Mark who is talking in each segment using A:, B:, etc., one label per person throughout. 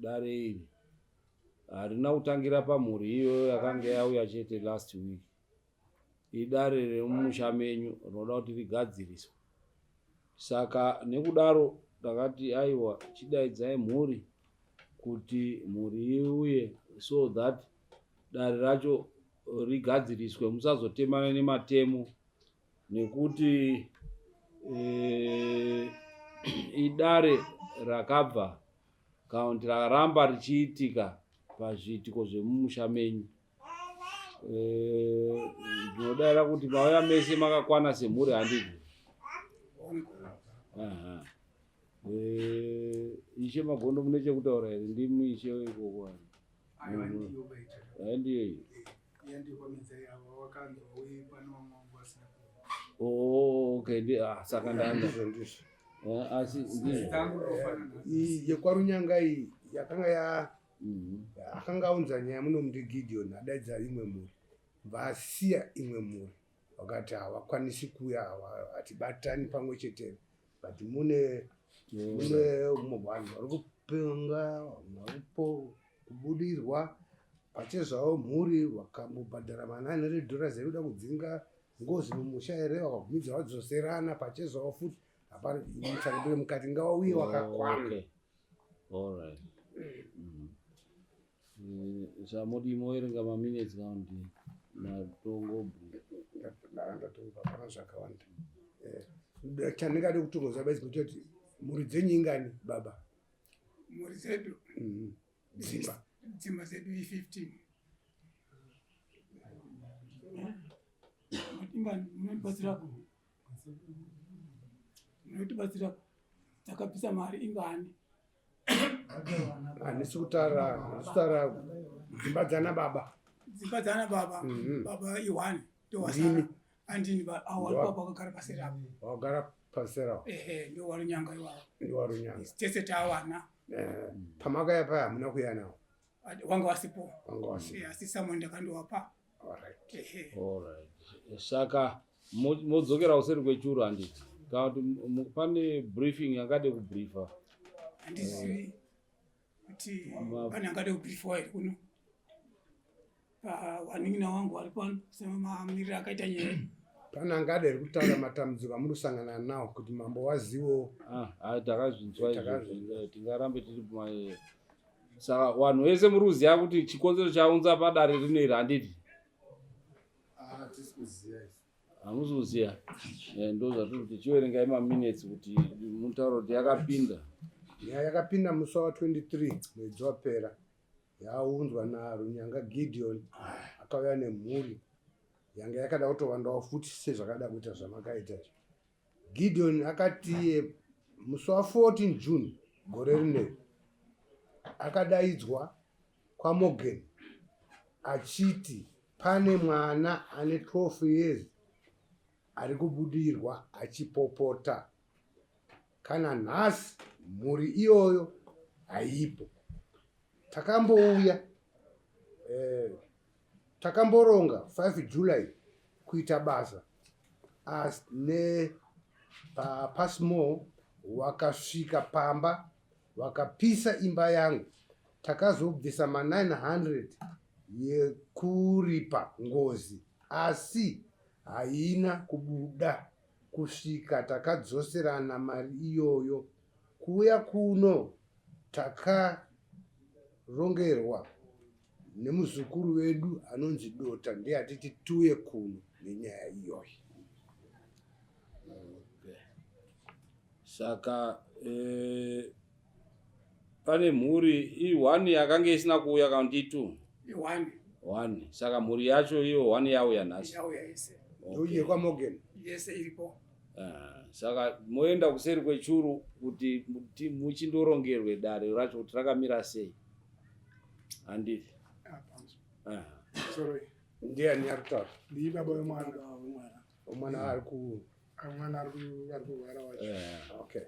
A: Dare iri harina kutangira pamhuri iyoyo yakanga yauya chete last week. Idare remumusha menyu rinoda kuti rigadziriswe. Saka nekudaro ndakati aiwa chidaidzai mhuri kuti mhuri iuye so that dare racho rigadziriswe musazotemana nematemo nekuti e, idare rakabva kana kuti rakaramba richiitika pazviitiko zvemumusha menyu. Eh, ndinodaira kuti mauya mese makakwana semhuri handiti? Aha. Eh, ishe Magondo mune chekutaura here? Ndimi ishe ikoko.
B: Aiwa, ndiyo baita.
A: Hai ndiyo iyi.
B: Iya ndiyo kwamidza ava wakanzwa uye pane vamwe vangu vasina ku.
A: Oh, okay, ndi ah, saka ndanda.
C: Ndizvo ndizvo.
A: Eh, asi ndizvo.
B: Dzangu ndofanana.
C: Iyi yekwaRunyanga iyi yakanga ya
A: Mhm.
C: Akanga aunza nyaya muno ndiGideon adaidza imwe mhuri vasiya imwe mhuri vakati havakwanisi kuuya hatibatani pamwe chete but mune mune vanhu vari kupenga vamwe vari kubudirwa pachezvavo mhuri vakambobhadhara ma900 dollars ekuda kudzinga ngozi mumusha here vakagumidza vadzoserana pachezvavo futi hapana muchanobire mukati ngavauye wakakwana.
A: Okay. All right. Zvamodi moverenga maminutes kana kuti matongo.
C: Ndatonga hapana zvakawanda. Eh, chandingade kutongoziva bedzi kuti mhuri dzenyu ingani baba?
B: Mhuri dzedu.
C: Dzimba.
B: Dzimba dzedu i15. Ingani munondibatsira? Munotibatsira takabvisa mari ingani?
C: Handisi kutaura, handisi kutaura dzimba dzana baba.
B: Dzimba dzana baba. Baba i1 ndowasara.
C: Ndimi.
B: Andini awo
C: Ndo-
B: baba wakagara paseri apo.
C: Wakagara paseri apo.
B: Ehe, ndo warunyanga iwawo.
C: Ndo warunyanga.
B: Tese tawana.
C: Eh, pamakaya paya hamuna kuya nawo.
B: Wanga wasipo.
C: Wanga wasipo.
B: Eh, asi samwe ndakandowapa.
C: Alright.
B: Ehe.
A: Alright. Saka modzokera kuseri kwechuru handiti? Kana kuti pane briefing yangade kubriefa?
B: Handizivi kuti pane angade kubriefiwa here kuno. Vanin'ina wangu vari pano semamiriro akaita nyaya.
C: Pane angade here kutaura matambudziko amuri kusangana nawo kuti mambo waziwo?
A: Takazvinzwa izvo.
C: Takazvinzwa.
A: Tingarambe tiri saka vanhu vese muri kuziva kuti chikonzero chaunza padare rino iri handiti?
D: Hatisi kuziva izvi.
A: Hamusi kuziva? Ndo zvatiri kuti chiverengai maminutes kuti mutauro kuti yakapinda.
C: Nyaya yakapinda musi wa 23 mwedzi wapera yaunzwa naRunyanga Gideon akauya nemhuri yanga yakada kutowandawo futi sezvakada kuita zvamakaita izvi. Gideon akati musi wa 14 June gore rineri akadaidzwa kwaMorgan achiti pane mwana ane 12 years ari kubudirwa achipopota. Kana nhasi mhuri iyoyo haipo. Takambouya takamboronga 5 July kuita basa asi ne paPasmore wakasvika pamba wakapisa imba yangu. Takazobvisa ma 900 yekuripa ngozi asi haina kubuda kusvika takadzoserana mari iyoyo. Kuuya kuno takarongerwa nemuzukuru wedu anonzi Dota ndiye atiti tiuye kuno nenyaya iyoyi.
A: Okay. Saka pane mhuri i1 yakanga isina kuuya kana kuti i2?
B: I1.
A: 1. Saka mhuri yacho iyo 1 yauya nhasi.
B: Yauya yese.
A: Okay.
C: Ndiyo kwaMorgan.
B: Yese iripo.
A: Saka moenda kuseri kwechuru kuti muchindorongerwe dare racho kuti rakamira sei. Handiti?
B: Sorry.
C: Ndiani ari kutaura?
B: Ndi baba wemwana.
C: Mwana ari ku
B: mwana ari kurwara wacho.
C: Okay.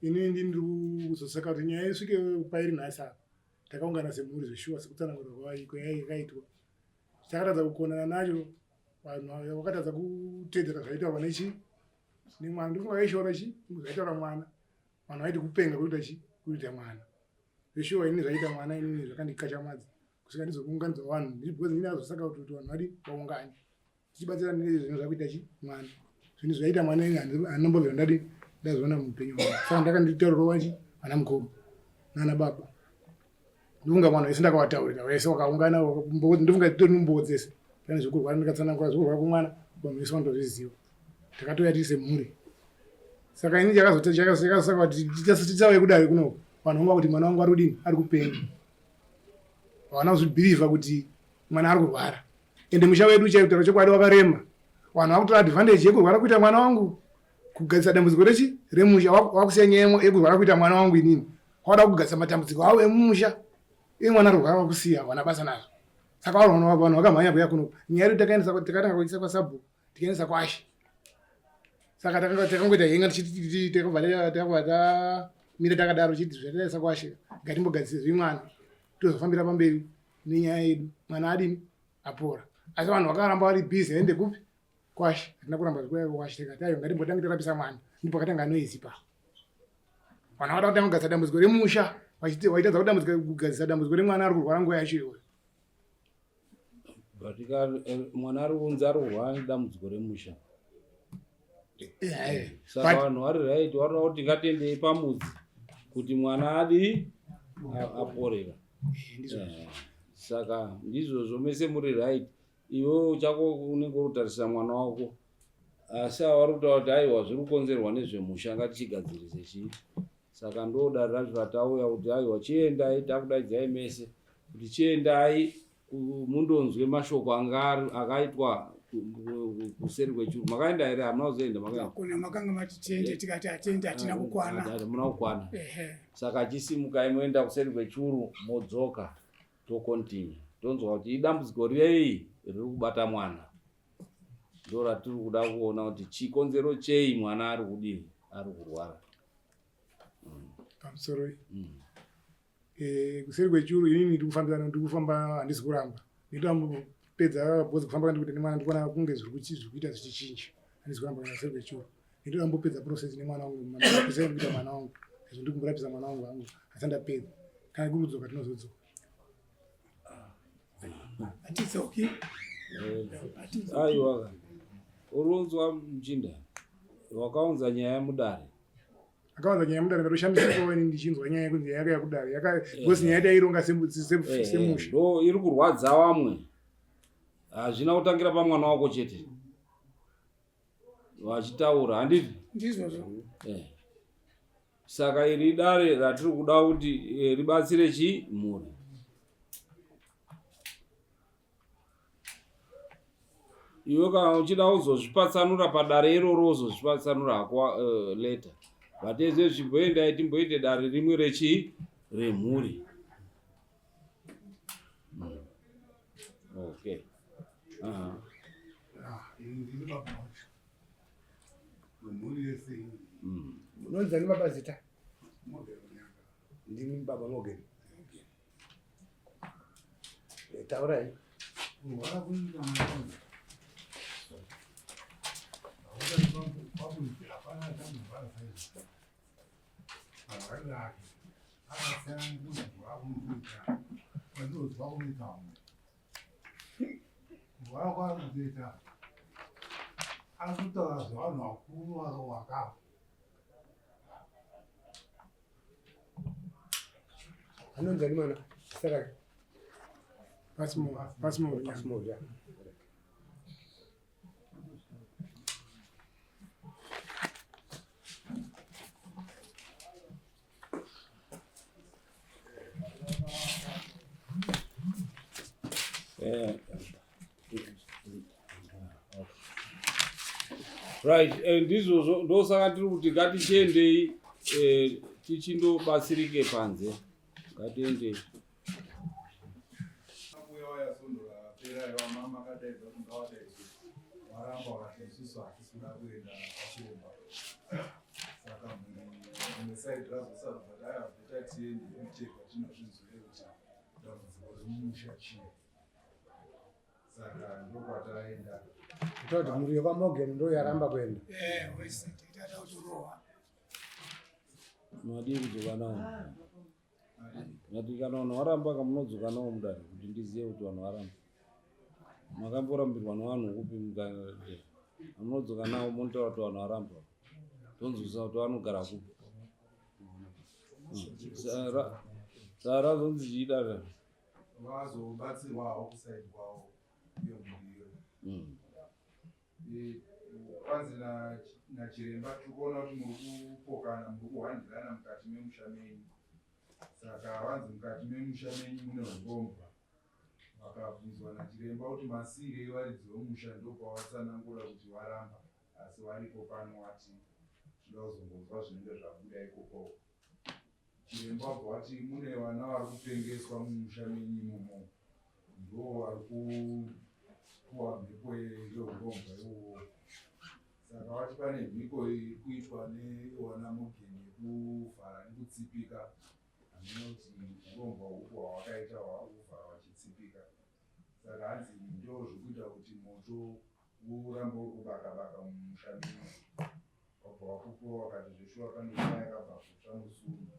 B: Ini ndiri kuzosaka kuti nyaya isvike pairi nhasi apa. Takaungana semhuri zveshuwa sekutsanangurwa kwayakaitwa. Chakatadza kukonana nacho vanhu vakatadza kuteedzera zvaitaurwa nechi nemwana. Ndifunga vaishora chi zvaitaura mwana. Vanhu vaiti kupenga kuita chi kuita mwana. Zveshuwa ini zvaita mwana inini zvakandikachamadza kusvika ndizokuunganidza vanhu because ini azosaka kuti vanhu vari vaungane tichibatsira nezvinhu zvakuita chi mwana zvinhu zvaita mwana ini handinombobvira ndadi ndazoona muupenyu hwangu saka ndakanditaurira wachi vana mukoma nana baba ndofunga vanhu vese ndakavataurira vese vakaungana ndofunga titori numbowo dzese pane zvekurwara ndikatsanangura zvekurwara kwemwana vanhu vese vanotozviziva takatouya tiri semhuri saka ini chakazosaka kuti tisauye kudare kunoko vanhu vanga kuti mwana wangu ari kudini ari kupenga havana kuzvibhilivha kuti mwana ari kurwara ende musha wedu chaitaura chokwadi wakarema vanhu vakutora advantage yekurwara kuita mwana wangu kugadzisa dambudziko rechi remusha wakusiya nyaya yekurwara kuita mwana wangu inini wada kugadzisa matambudziko avo emumusha iye mwana arkurwara wakusiya wana basa nazvo saka vanhu vakamhanya kuya kuno nyaya yedu takaendesa takatanga kuisa kwasabhuku tikaendesa kwashe saka takangoita henga takabva tamira takadaro chiti zvataisa kwashe ngatimbogadzise zvimwana tozofambira pamberi nenyaya yedu mwana adini apora asi vanhu vakaramba vari busy aende kupi kwashe hatina kuramba zvikuya kwashe tikati ayo ngatimbotange tarapisa mwana ndipo pakatanga noise pa vanhu vada kutanga kugadzisa dambudziko remusha vaitadza kugadzisa dambudziko remwana ari kurwara nguva yacho iyoyo
A: but eh, mwana ari kunzi ari kurwara nedambudziko remusha eh, eh, saka vanhu vari right varikuda kuti ngatiendei pamudzi kuti mwana adi aporera saka ndizvozvo mese muri right iwe chako unenge uri kutarisira mwana wako asi ava vari kutaura kuti aiwa zviri kukonzerwa nezvemusha ngatichigadzirise chii saka ndo dare racho ratauya kuti aiwa chiendai takudaidzai mese kuti chiendai mundonzwe mashoko anga akaitwa kuseri kwechuru makaenda here hamuna kuzoenda
E: makaenda makanga mati tiende tikati hatiende hatina ah, kukwana
A: hamuna kukwana saka chisimukai moenda kuseri kwechuru modzoka tocontinue tonzwa kuti idambudziko rei riri kubata mwana ndo ratiri kuda kuona kuti chikonzero chei mwana ari kudii ari kurwara
B: mm. pamusoro mm. eh, kuseri kwechuru inini ndiri kufambirana ndiri kufamba handisi kuramba nditambopedza because kufamba kandikuita nemwana ndikuona kunge zviri kuita zvichichinja handisi kuramba kana kuseri kwechuru nditambopedza process nemwana wangu mapisa ndikuita mwana wangu izvo ndikumborapisa mwana wangu hangu asi andapedza kana kuri kudzoka tinozodzoka
E: hatidzoki
A: aiwa urunzwa muchinda wakaunza nyaya mudare
B: akaunza nyaya mudare ndatoshamisikawo ini ndichinzwa nyaya yekunzi nyaya yakauya kudare because nyaya taironga semusha
A: ndo iri kurwadza vamwe hazvina kutangira pamwana wako chete vachitaura handiti
E: ndizvozvo
A: eh. Saka iri idare ratiri kuda kuti eh, ribatsire chi mhuri. Iwe kana uchida kuzozvipatsanura padare iroro wozozvipatsanura hako uh, later. But ezve zvimboendai timboite dare rimwe rechi remhuri. Mm. Okay. Uh -huh.
D: Ah, Mhuri yese iyi.
C: Mm. Munonzi ani baba zita? Ndimi baba Morgan. Eh, taurai.
D: Kurwara kunoita mwana. Hapana chamborwara saizvo. Marwariro ake akasiyana nekurwara kunoita kwandinonzwa kunoita vamwe. Kurwara kwaari kutoita ari kutaura zvevanhu vakuru vakafa.
C: Anonzi ani mwana? Zita rake?
B: Pasmore. Pasmore.
C: Pasmore, yeah.
A: Right, eh, ndizvozvo ndosaka tiri kuti ngatichiendei eh, tichindobatsirike panze ngatiendei
D: Varamba vakati isusu hatisi kuda kuenda kwachiremba saka mumwe side razosarudza kuti aiwa beta tiende tinochekwa tinozvinzwire kuti dambudziko remumusha chii saka ndokwataenda
C: Kuita kuti mhuri yekwaMorgan ndo yaramba kuenda.
E: Eh, wese tata kutorohwa.
A: Madii kudzoka nawo? But kana vanhu varamba kamunodzoka navo mudare kuti ndizive kuti vanhu varamba. Makamborambirwa nevanhu kupi mudare? Munodzoka navo monotaura kuti vanhu varamba. Tonzwisisa kuti vanogara kupi. Saka razonzi chii dare?
D: Vazobatsirwawo kusaidi kwavo iyo mhuri iyoyo. Kwanzi nachiremba tiri kuona kuti muri kupokana, muri kuhwandirana mukati memusha menyu. Saka vanzi mukati memusha menyu mune urombwa. Vakabvunzwa nachiremba kuti masiirei varidzi vemusha, ndopavatsanangura kuti varamba, asi varipo pano vati tinoda kuzongonzwa zvinenge zvabuda ikoko. Chiremba wabva wati mune vana vari kupengeswa mumusha menyu imomo, ndo vari kupuwa mhepo yeurombwa iwowo. Saka vati pane mhiko iri kuitwa newana Morgan yekuvhara nekutsipika. Hameno kuti urombwa hupi hwawakaita hwakuvhara vachitsipika. Saka hanzi ndo zvikuita kuti moto urambe uri kubaka baka mumusha menyu. Wabva wakupuwa wakati zveshuwa pane imba yakabva kutsva musi uno.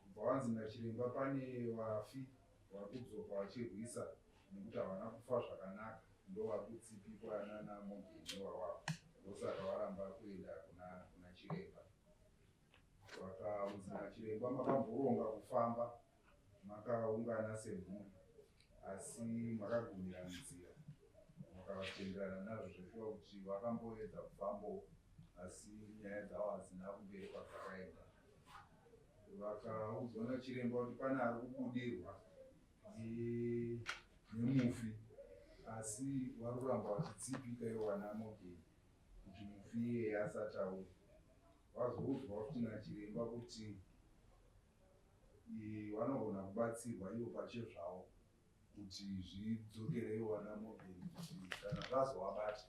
D: Kubva wanzi nachiremba pane vafi vari kudzoka vachirwisa nekuti havana kufa zvakanaka, ndo vari kutsipikwa nana Morgan ivavavo, ndosaka varamba kuenda kuna chiremba. Vakaunzi nachiremba makamboronga kufamba makaungana semhuri, asi makagumira munzira, makatenderana nazvo zveshuwa kuti vakamboedza kufambawo, asi nyaya dzavo hadzina kumberi kwadzakaenda. Vakaudzwa nachiremba kuti pane ari kubudirwa nemufi, asi vari kuramba vachitsipika ivo vana Morgan kuti mufi iyeye asati auya. Vazoudzwa futi nachiremba kuti vanogona kubatsirwa ivo pachezvavo kuti zvidzokere ivo vana Morgan, kuti kana zvazovabata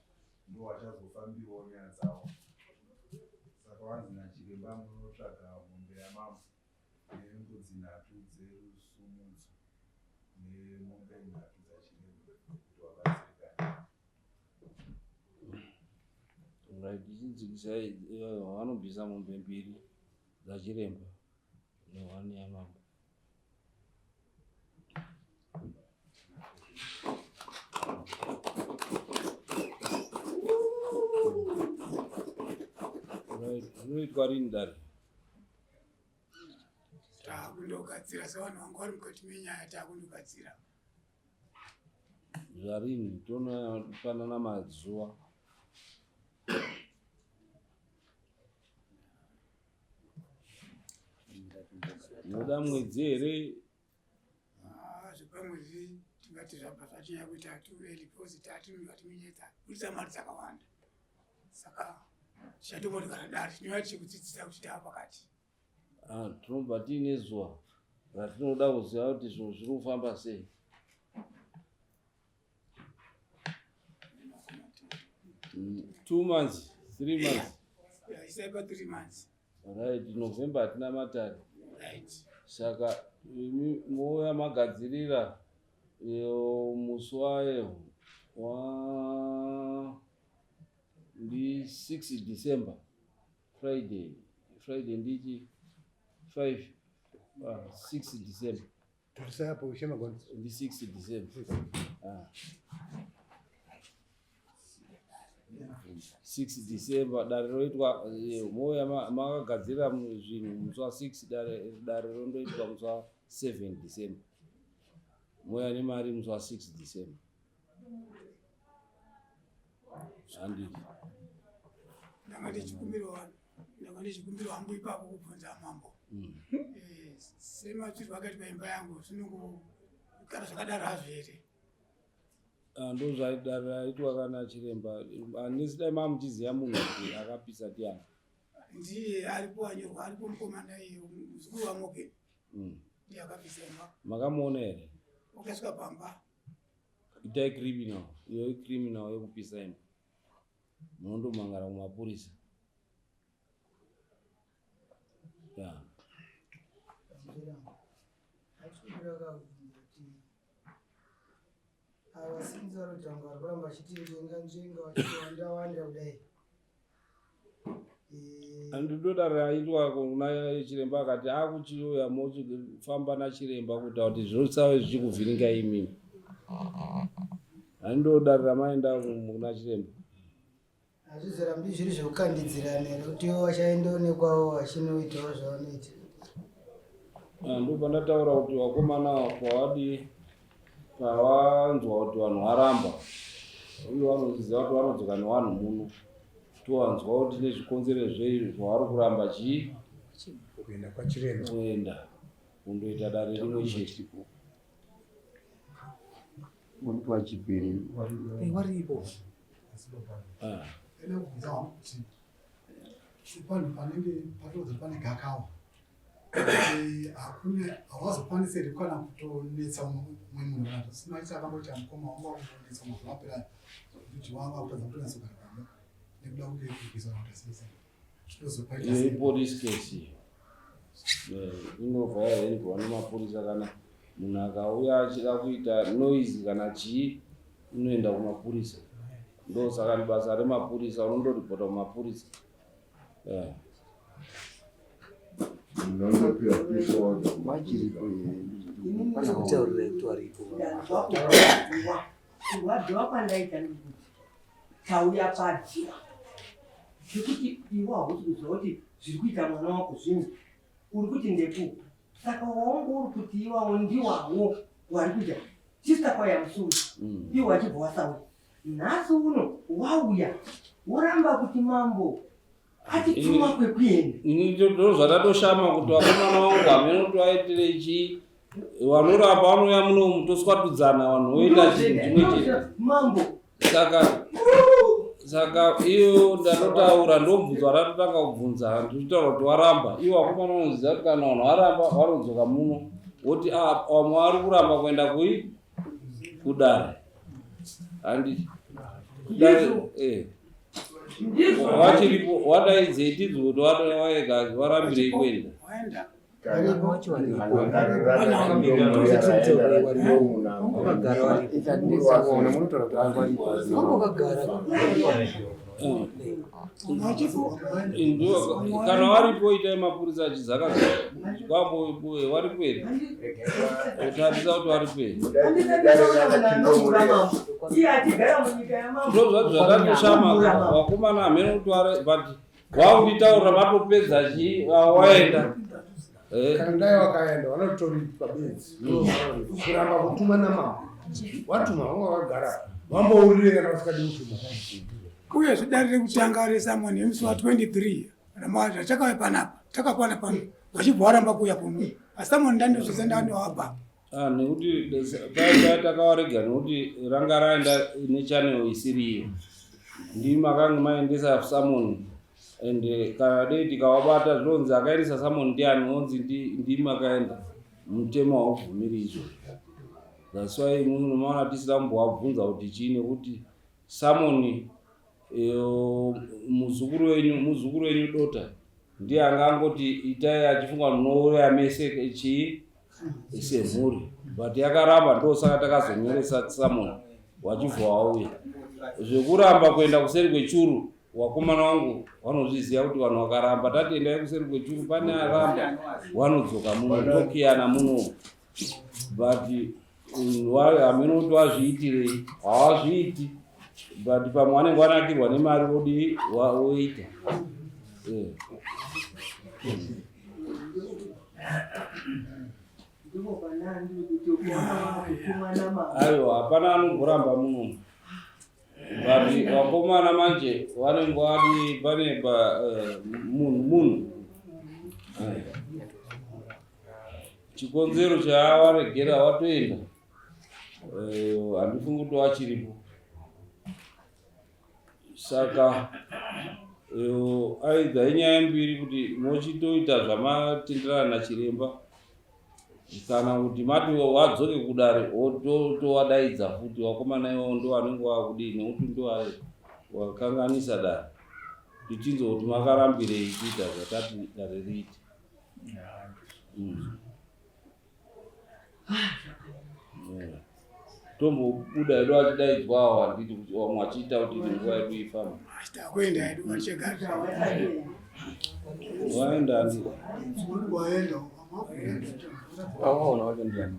D: ndo vachazofambirawo nyaya dzavo. Saka vanzi nachiremba munotsvaga mombe yamambo nembudzi nhatu dzerusumudzo nemombe nhatu dzachiremba kuti vabatsirikane.
A: Right, tichinzwisai vanobvisa mombe mbiri dzachiremba nehwani yamambo. Right, zvinoitwa rini dare?
E: Takundogadzira sevanhu vanga vari mukati menyaya, takundogadzira.
A: Zvarini tonopanana mazuva. Munoda mwedzi here?
E: Zvepamwedzi tingati zvabva zvatinyanya kuita too early because tatiminetsa budisa mari dzakawanda, saka tichatomboti kana dare tinouya tichikudzidzisa kuti tava pakati.
A: Tinobva tiine zuva ratinoda kuziva kuti zvinhu zviri kufamba sei. 2 months, 3 months.
E: Yeah, isai pa 3 months.
A: Right, November hatina matare.
E: Right.
A: Saka imi mouya magadzirira musi wayo wa ndi 6 December, Friday. Friday ndichi 5 6 December.
C: Tarisai apo Shemagon.
A: Ndi 6 December. 6 December dare roitwa, mouya makagadzirira zvinhu musi wa 6, dare rondoitwa musi wa 7 December. Mouya nemari musi wa 6 December. Handiti.
E: Ndanga ndichikumbirwa hangu ipapo kubvunza mambo. Sematsvirwo akaitwa imba yangu zvinongogara zvakadaro hazvo here?
A: Ndo zvaitwa kana chiremba. Hanisi dai mamuchiziva munhu kuti akapisa ndiani.
E: Ndiye aripo anyorwa, aripo mukomana iye muzukuru waMorgan. Ndiye akapisa imba.
A: Makamuona here?
E: Wakasvika pamba.
A: Itai criminal, iyo icriminal yekupisa imba. Munondomangara kumapurisa. Ya.
F: Ava sinzi vanoti vanga vari kuramba vachiti nzvenga nzvenga vachiti wanda wanda kudai.
A: Andinoda raitwa kuna chiremba akati akuchiuya mochifamba nachiremba kuita kuti zvisave zvichikuvhiringa imimi. Andinoda ramaenda kuna chiremba.
F: Hazvizorambi zviri zvekukandidzirana here kuti ivo vachaendoonekwawo vachinoitawo zvavanoita.
A: Ah, ndopandataura kuti vakomana pavadii pavanzwa kuti vanhu varamba uye vanoziva kuti vanodzoka nevanhu muno towanzwa kuti nezvikonzero zvei zvavari kuramba chii
C: kuenda kwachiremba
A: kuenda kundoita dare rimwe chete
G: wachipiri
H: waripo
A: ah.
H: Panhu panenge patozi pane gakawa hakuna hawazokwanisi here kana kutonetsa mumwe munhu kana zvisina chakamboita mukoma wangu wakutonetsa mazuva apera kuti wanga akutadza kutonyatsogara pamba nekuda kuti kurwisa kuita sei sei zvinozopaita
A: iyo ipolice case iyo eh, inobva yahendwa nemapurisa kana munhu akauya achida kuita noise kana chii unoenda kumapurisa ndosaka ni basa remapurisa unondoripota kumapurisa eh.
I: Kurwadziwa kwandaita ndikuti tauya padziwa zvekuti iwe hausi kuziva kuti zviri kuita mwana wako zvinhu uri kuti ndekupi saka waungu uri kuti iwawo ndiwawo wari kuita sister kwaya musuwi mm. iwe wachibva wasauya nhasi uno wauya woramba kuti mambo atituma kwekuenda
A: ndo zvatatoshama kuti vakomana vangu hameno kuti vaitire chii vanorapa vanouya muno toswatudzana vanhu voita chinhu chimwe chete
I: mambo
A: saka saka iyo ndatotaura ndobvunzwa ndatotanga kubvunza ndichitaura kuti waramba iwo vakomana vanoziva kuti kana vanhu varamba vanodzoka muno woti ah, vamwe vari kuramba kuenda kui kudare handi kudare eh. Vachiripo wadaidzei tinzwe kuti waega warambirei kuenda. Kana waripo itai mapurisa achidzaka kwambo waripo here utarisa kuti waripo here ndozvacho zvakatoshama vakomana hameno kuti wari but wakunditaurira vatopedza chii waenda
C: eh. kana dai wakaenda vanotoripa bedzi kuramba kutuma namambo watuma vanga vakagara vambourire kana vasikadi kutuma
E: uyezve dare rekutanga resamoni yemusi wa 23 rachakauya panapa takakwana pano vachibva waramba kuuya kuno asi samoni ndandozvese ndandowabva
A: Ah, nekuti paya takawarega nekuti ranga raenda nechannel isiri iyo ndimi makange maendesa samon and eh, kana dei tikawabata zvinonzi akaendesa samon ndiani onzi ndimi makaenda mutemo haubvumiri izvozvo that's why munomaona tisina kumbowabvunza kuti chii nekuti samoni eh, muzukuru wenyu muzukuru wenyu dota ndiye anga angoti itai achifunga munouraya mese chii semhuri but yakaramba ndosaka takazonyoresa samon wachibva wauya zvekuramba kuenda kuseri kwechuru wakomana wangu vanozviziva kuti vanhu vakaramba tati endai kuseri kwechuru pane aramba wanodzoka muno ndokiyana muno but mm, hameno kuti wazviitirei hawazviiti but pamwe wanenge wanakirwa nemari wodii woita eh. Aiwa hapana anomboramba muno but vakomana manje vanenge vadi pane pa eh, munhu munhu eh. chikonzero chaawaregera watoenda eh, handifungi kuti wachiripo saka aidza inyaya mbiri kuti mochitoita zvamatenderana nachiremba kana kuti mati wadzoke kudare towadaidza futi wakomana iwawo ndo vanenge wakudii nekuti ndo wakanganisa dare tichinzwa kuti makarambirei kuita zvatati dare riite mm. Tombobuda hedu achidaidzwa awo handiti kuti vamwe vachiita kuti nguva yedu ifambe.
E: Takuenda hedu vachigara.
A: Waenda ani?
H: Waenda.
G: Awaona wacho ndiani?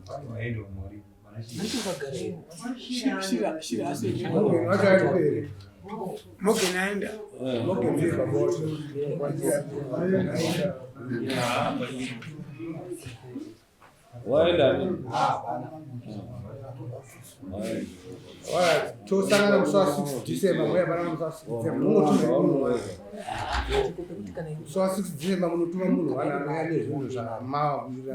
C: Morgan wacho aripo here?
E: Morgan aenda.
C: Morgan ndiye baba wacho.
A: Waenda ani?
C: Alright, tosangana musi wa 6 December, mouya pana musi wa 6 December. Munotuma munhu wani. Musi wa 6 December munotuma munhu wani anouya nezvinhu zvamawawirira.